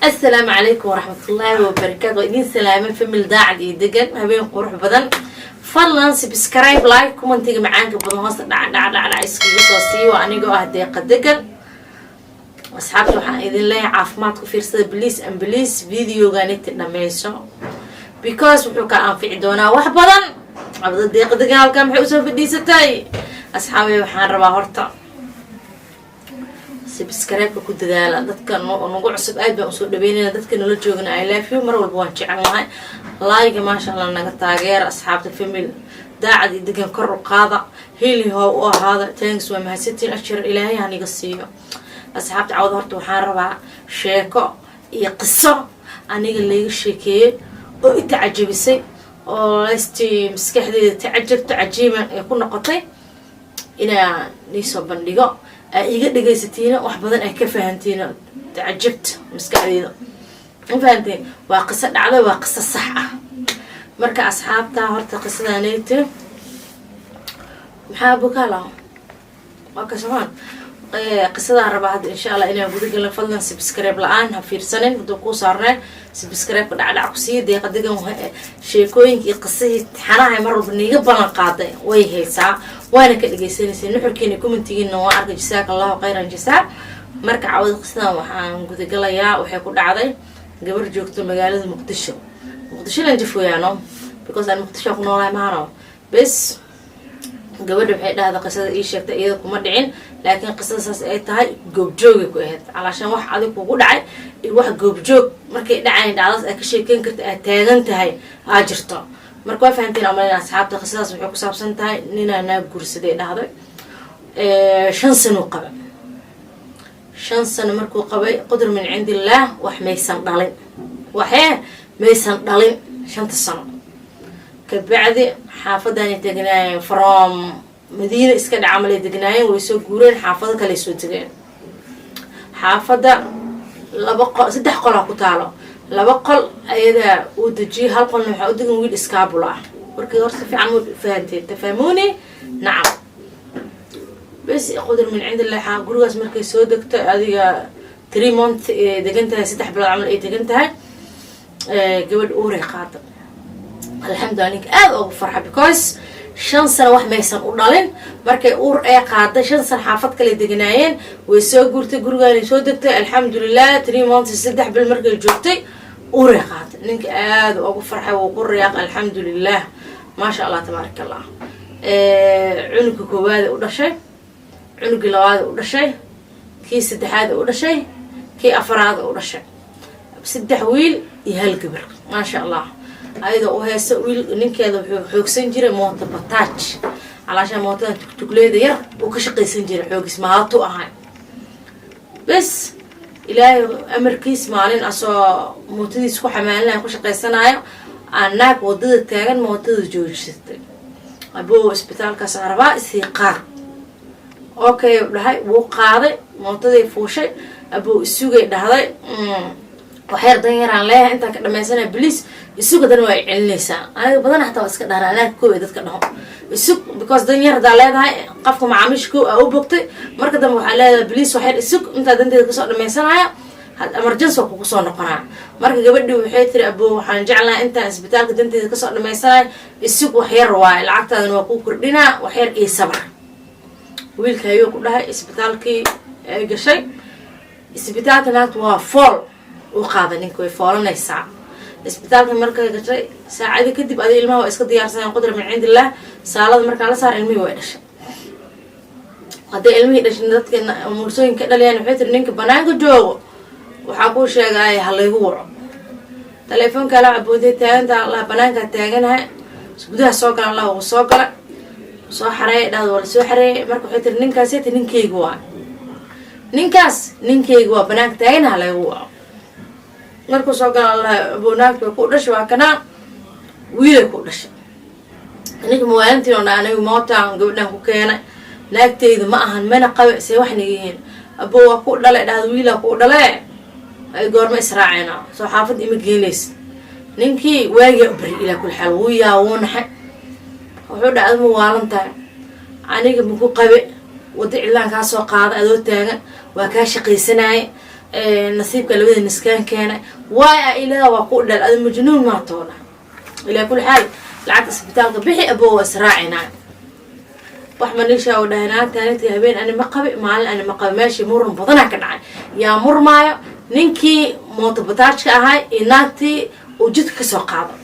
Asalaamu calaykum waraxmatullaahi wabarakaatu. Waa idiin salaamay, family Daacad iyo Degan. Habeen qurux badan. Fadlan subscribe, like, commentiga macaanka badan hoosta dhaca dhaca dhaca dhaca iskaga soo siiyo. Anigoo ah Deeqa Degan, asxaabta waxaan idin leeyahay caafimaad ku fiirsada. Please and please, videoganiti dhameyso, because wuxuu kaa anfici doonaa wax badan. Abda Deeqa Degan halkaa maxay usoo fadhiisatay? Asxaabay, waxaan rabaa horta subscribe-ka ku dadaala. Dadka nagu cusub aad baan usoo dhaweynayna, dadka nala joogna I love you, mar walba waan jecelnahay. Like-ga, maasha Allah, naga taageera. Asxaabta family Daacad iyo Degan kor u qaada, hili hoo u ahaada. Thanks, waa mahadsantiin, ashir Ilaahay haniga siiyo. Asxaabta, cawda horta waxaan rabaa sheeko iyo qiso aniga layga sheekeeyey oo i tacajabisay, oo lastii maskaxdeeda tacajabto, cajiiban ee ku noqotay, inaa niisoo bandhigo, aa iga dhegaysatiina, wax badan ay ka fahantiina. Tacajabta maskaxdeeda ma fahantiin? Waa qiso dhacday, waa qiso sax ah. Marka asxaabta, horta qisadanayte maxaa bukaala waa kasamaan qisadaan rabaa hadda, insha Allah, inaan guda galan. Fadlan subscribe la-aan ha fiirsanin. Hadduu kuu saarneen, subscribe-ka dhacdhac ku siiya. Deeqa Degan sheekooyinka iyo qisahii xanaha mar walba niiga ballan qaaday way haysaa, waana ka dhegeysanaysa. Nuxurkiina, commentigiina waa arkay. Jasaaka Allahu khayran jasaa. Marka cawada qisadan waxaan gudagalayaa, waxay ku dhacday gabar joogto magaalada Muqdisho. Muqdishona jafooyaano, because aan Muqdisho ku noolahay maano. Bes, gabadha waxay dhahda, qisada ii sheegtay iyada kuma dhicin, laakiin qisada saas ay tahay goobjoogay ku ahayd. Calaashaan wax adig kugu dhacay iyo wax goobjoog markay dhacayn dhacdaas aad ka sheekeyn karta, aad taagan tahay, aa jirto. Marka waa fahanteen amalin. Asxaabta, qisadaas waxay ku saabsan tahay ninaa naag guursaday dhahday. 5 sano qaba. 5 sano markuu qabay, qudr min cindi illaah, wax maysan dhalin, waxee maysan dhalin 5-ta sano. Kabacdi xaafadaanay degnaayeen, from Madiina iska dhacamalay degnaayeen, way soo guureen, xaafado kaley soo degeen. Xaafadda laba qol, saddex qolaa ku taalo. Laba qol ayadaa uu dejiyay, hal qolna waxaa u degan wiil iskaabula ah. Markii horta si fiican mu fahanteen? Tafahmuuni? Nacam. Bes, qudr min cindi illah, gurigaas markay soo degto, adiga 3 month ay degan tahay, 3 bilood camal ay degan tahay, gabadh uuray qaada. Alxamdulillah, ninka aada ugu farxa, because 5 sano wax maysan u dhalin. Markay uur ee qaaday, 5 sano xaafad kale deganaayeen, way soo guurtay, gurigaanay soo degtay. Alxamdulilah, 3 months, 3 bil markay joogtay, uuray qaaday. Ninka aada ugu farxay, wuu ku riyaaq. Alxamdulilah, maasha Allah, tabaaraka Allah. Cunuga koowaada u dhashay, cunugii labaada u dhashay, kii saddexaada u dhashay, kii afaraada u dhashay, saddex wiil iyo hal gabar, maasha Allah. Ayadoo u heesa wiil, ninkeeda wuxuu xoogsan jiray moota bataaj, calaashaa mootada tugtugleeda yar uu ka shaqaysan jiray, xoogis maatu ahay. Bes, Ilaahay amarkiis, maalin asoo mootadiis ku xamaalinaya, ku shaqaysanayo, aa naag wadada taagan mootada joojisatay. "Abo, isbitaalkaas rabaa, isii qaad." "Okay," dhahay. Wuu qaaday, mootaday fuushay. "Abo, isugay," dhahday, "waxyar dan yaraan leeyahay, intaan ka dhamaysanaya, please isug, haddana waa i celinaysaa." Aniga badan xataa waa iska dhahna, anaga koob ay dadka dhaho "isug", because dan yar haddaa leedahay, qofka macaamiisha koo aa u bogtay, marka dambe waxaa leedahay "Please, waxyar isug, intaa danteeda kasoo dhamaysanaya, emergency waa kugu soo noqonaa." Marka gabadhii waxay tiri, "Abo, waxaan jeclahay intaan isbitaalka danteeda kasoo dhamaysanayo isug, waxyar waaye, lacagtaadana waa kuu kordhinaa, waxyar ii sabar." Wiilka ayuu ku dhahay. Isbitaalkii ay gashay, isbitaalka naagta waa fool u qaaday ninka, way foolanaysaa. Isbitaalka markay gashay, saacadi kadib adi ilmaha waa iska diyaarsanayaan, qudra min cind illah. Saalada markaa la saar, ilmihii way dhashay. Hadday ilmihii dhashay, dadka mursooyinka dhaliyaan, waxay tiri, "Ninka banaanka joogo waxaa kuu sheegaya ha laygu waco telefoonka." La cabooday taaganta, Allah, banaankaa taaganahay, gudaha soo gala. Allah, uu soo gala, soo xareeyay, dhahda waa lasoo xareeyay. Marka waxay tiri, "Ninkaaseti ninkeyga waa, ninkaas ninkeyga waa, banaanka taaganaha, laygu waco." Markuu soo gala, Allah, abonaagta way ku dhashay, waa kanaa, wiilay ku dhashay. Ninka mawaalintiin oo dha, "Anigu mootaan gabadhan ku keenay, naagteyda ma ahan, mana qabe, see wax naga yihiin?" "Abo, waa ku dhale," dhahda, "wiilaa ku dhale, ay goorma israaceena? Soo xaafadda ima geenaysa?" Ninkii waagaa u bari ilaa kul xaal, wuu yaa, wuu naxay. Wuxuu dha, "Adma waalan tahay? Aniga maku qabe, wadda cidlaan kaa soo qaada, adoo taagan waa kaa shaqaysanaaye." Nasiibka labada niskaan keenay waay a ilaa waa ku dhal, adi majnuun maa toona. Ilaa kuli xaal, lacagta isbitaalka bixi, abo, waa israacinaa. Wax maniisha oo dhahay, naagtaaniti habeen ani ma qabi, maalin ani ma qabi. Meeshii muran badanaa ka dhacay. Yaa murmaayo? Ninkii mootobataajka ahay iyo naagtii uu jidka kasoo qaado,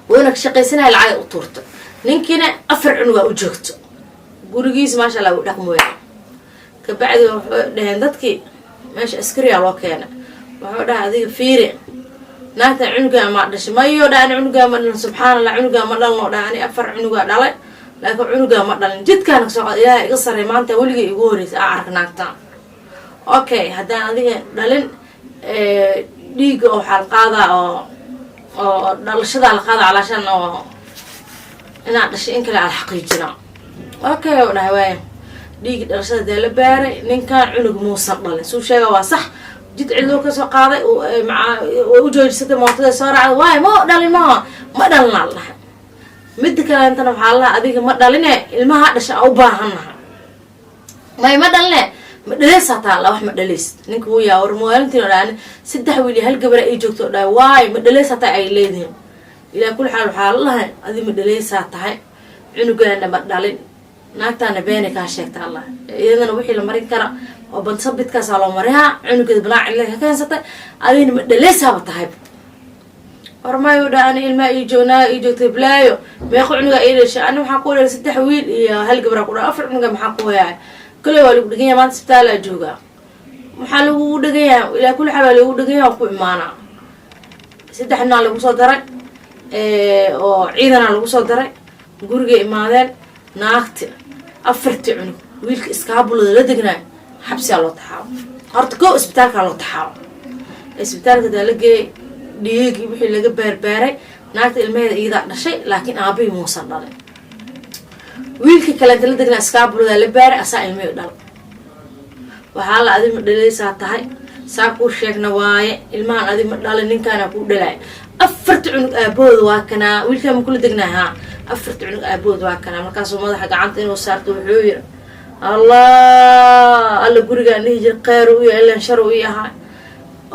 wuuna ka shaqaysanaya, lacagay u tuurto. Ninkiina afar cunugaa u joogto gurigiisa, maasha Allah, uu dhaqmooya. Kabacdi wuxuu dhaheen dadkii meesha, askariyaa loo keenay. Wuxuu dhahay, "Adiga fiiri, naagtan cunugaa maa dhashay?" "Mayo," dhaha, "cunugaa ma dhalin." "Subxaan Allah, cunugaa ma dhalin," oo dhaha, "ani afar cunugaa dhalay, laakiin cunugaa ma dhalin, jidkaana kasoo qaad. Ilaaha iga sarey, maanta weligay igu horeysa aa ark naagtaan." "Okay, haddaan adiga dhalin, dhiigga oo waxaa la qaadaa oo dhalashadaa la qaada, calaashan oo inaad dhashay in kale aada xaqiijinaa." "Okay," oo dhahay, "waaya." Dhiiggi dhalashada dee la baaray, ninkan cunug muusan dhalin. Suu sheega waa sax, jid cidloo kasoo qaaday, way u joojisatay mootada, soo raacday. "Waay, ma dhalin, ma dhalinaa," la dhahay. Mida kaleentana waxaa la dhahay, "Adiga ma dhaline, ilmaha dhasha a u baahannaha." "May, ma dhaline." "Ma dhaleys hataa la wax ma dhaleys." Ninka wuu yaa, war maalintiin oo dhahan saddex wiil iyo hal gabar ay joogto oo dhahay, waay ma dhaleys hataa ay leedihiin. Ilaa kuli xaal, waxaa la dhahay, "Adi ma dhaleysaa tahay, cunugaana ma dhalin, naagtaana beenay kaa sheegta." Allah, iyadana wixii la marin kara oo bansabidkaasaa loo marihaa. Cunugeeda balaa cidla ka keensatay, adigna ma dhaleysaaba tahay. "Hormayu dha, ani ilmaa ii joognaa, ii joogtay, balaayo meeqo cunugaa ii dhashay? Ani waxaan ku dhalay saddex wiil iyo hal gabraa ku dhalay, afar cunuga maxaa ku hayaay? Kale waa lagu dhegan yahay, maanta isbitaalaa joogaa. Maxaa lagugu dhegan yahay?" "Ilaa kulli xaal waa lagu dhegan yahay, waan ku imaanaa." Saddex ninaa lagu soo daray oo ciidanaa lagu soo daray. Gurigay imaadeen, naagti afartii cunug, wiilka iskaabulada la degnaayo, xabsiyaa loo taxaabo. Horta ko isbitaalkaa loo taxaabo. Isbitaalka daa la geeyay, dhiigii wixii laga baarbaaray, naagta ilmaheeda iyadaa dhashay, laakiin aabihii muusan dhalin. Wiilkii kaleenta la degnaa iskaabuladaa la baaray, asaa ilmihii dhala. Waxaa la, "Adi ma dhaleysaa tahay, saa kuu sheegna waaye, ilmahan adi ma dhalin, ninkaana kuu dhalaaya. Afarta cunug aabahooda waa kanaa. Wiilkaa ma kula degnaa? Haa, afarta cunug aabahooda waa kanaa." Markaasuu madaxa gacanta inuu saarto, wuxuu yiri, "Allah, alla, gurigaan dhihi jir kheyr u yahay, ilan shar u ii ahaa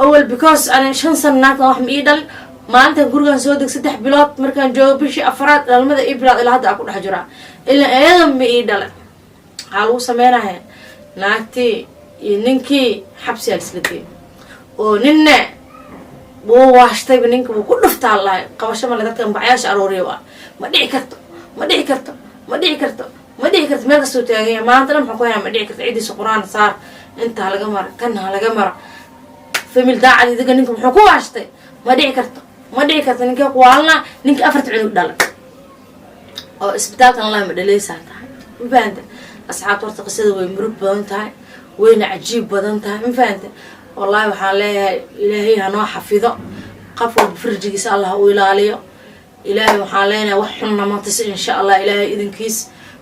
awal, because ani 5 sano naagtan wax ma ii dhalin. Maalintan gurigaan soo deg, 3 bilood markaan joogo, bishii afraad dhalmada ii bilood, ilaa hadda aa ku dhex jiraa, ilan iyada ma ii dhalin." Waxaa lagu sameynaya naagtii iyo ninkii xabsiyaa lisla geeyay, oo ninna wuu waashtayba, ninka wuu ku dhuftaa lahay. Qabasho male, dadka bacyaasha arooriya waa, "Ma dhici karto, ma dhici karto, ma dhici karto, ma dhici karto." Meel kastuu taagan yahay maanta dhan maxuu ku hayaa? "Ma dhici karto." Cidiisa Qur-aan saar, inta ha laga mara, kan ha laga mara. Family daacad idiga, ninka muxuu ku waashtay? "Ma dhici karto, ma dhici karto." Ninkee ku waalnaa? Ninka afarta cunug dhala oo isbitaalkan laha. Ma dhaleysaa tahay? Ma fahanta, asxaabta? Horta qisada way murug badan tahay, wayna cajiib badan tahay. Ma fahanta? Wallahi, waxaan leeyahay, Ilaahay hanoo xafido qof walba, farjigiisa Allah u ilaaliyo. Ilaahay waxaan leenahay, wax xunna ma tuso, insha Allah, Ilaahay idinkiis,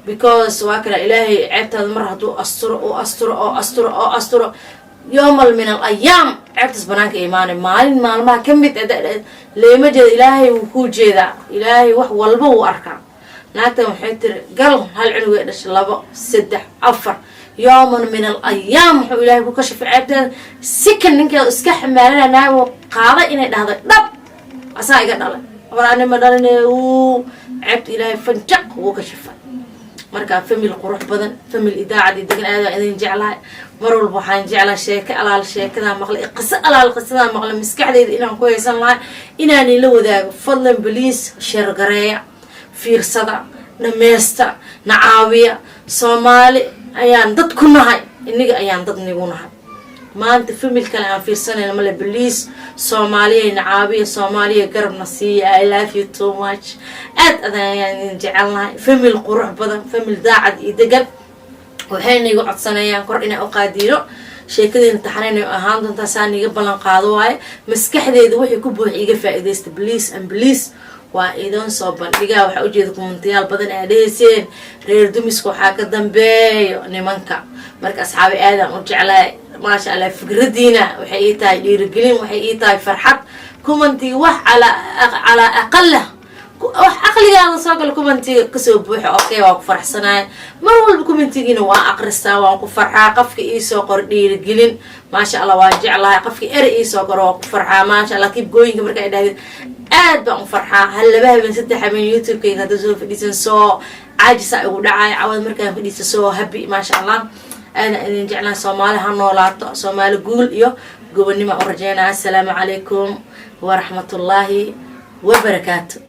because waa kale Ilaahay ceebtaada mar hadduu asturo, uu asturo oo asturo oo asturo, yoomal min al ayaam ceebtaas banaanka imaanay, maalin maalmaha ka mid leema jeeda. Ilaahay wuu kuu jeedaa, Ilaahay wax walba wuu arkaa. Naagtan waxay tiri, gal hal cunugay dhashay, labo, saddex, afar, yooman min al ayaam wuxuu Ilaahay ku kashafay ceebteeda. Sikan ninkeeda iska xamaalana, naago qaaday inay dhahday, "Dhab asaa iga dhalay, war ani ma dhalin." Uu ceebta Ilaahay fanjaq wuu kashafay. Marka family qurux badan, family idaacad iyo degan, aadaan idin jeclahay. Mar walba waxaan jeclaa sheeke alaal sheekadaa maqlay, qiso alaal qisadaa maqlay, maskaxdayda inaan ku haysan lahay, inaan ila wadaago. Fadlan, please, share gareeya, fiirsada, dhameysta, nacaawiya. Soomaali ayaan dad ku nahay, iniga ayaan dad nigu nahay. Maanta family kale aan fiirsanayna male. Please, Soomaaliya nacaawiya, Soomaaliya garabna siiya. I love you too much, aad adan ayaan idin jecelnahay. Family qurux badan, family daacad iyo degan, waxayna iga codsanayaan kor inaan u qaadiino. Sheekadeena taxanayn ahaan doontaa, saan iga ballan qaado waaye. Maskaxdeeda wixii ku buux iga faa-iidaysta, please and please. Waa idin soo bandhigaa. Waxaa ujeeda commentiyaal badan aa dhehayseen, reer dumiska waxaa ka dambeeyo nimanka. Marka asxaabi, aadaan u jeclahay, maasha Allah. Fikradiina waxay ii tahay dhiirigelin, waxay ii tahay farxad. Commentiga wax calaa aqala. Wax aqligaada soo gala, commentiga kasoo buuxa. Okay, waa ku faraxsanahay. Mar walba commentigiina waan aqristaa, waan ku farxaa. Qofka iisoo qoro dhiirigelin, maasha Allah, waan jeclahay. Qofka ere iisoo qoro, waa ku farxaa, maasha Allah. Keep going-ka marka ay dhahdeen, aad baan u farxaa. Hal, 2 habeen, 3 habeen YouTube-kayga hadda soo fadhiisan, soo caajisa igu dhacay. Cawad markaan fadhiisa, soo happy, maasha Allah. Aadaan idin jeclahay. Soomaali ha noolaato, Soomaali guul iyo gobonimo u rajeynaya. Assalaamu calaykum waraxmatullaahi wabarakaatu.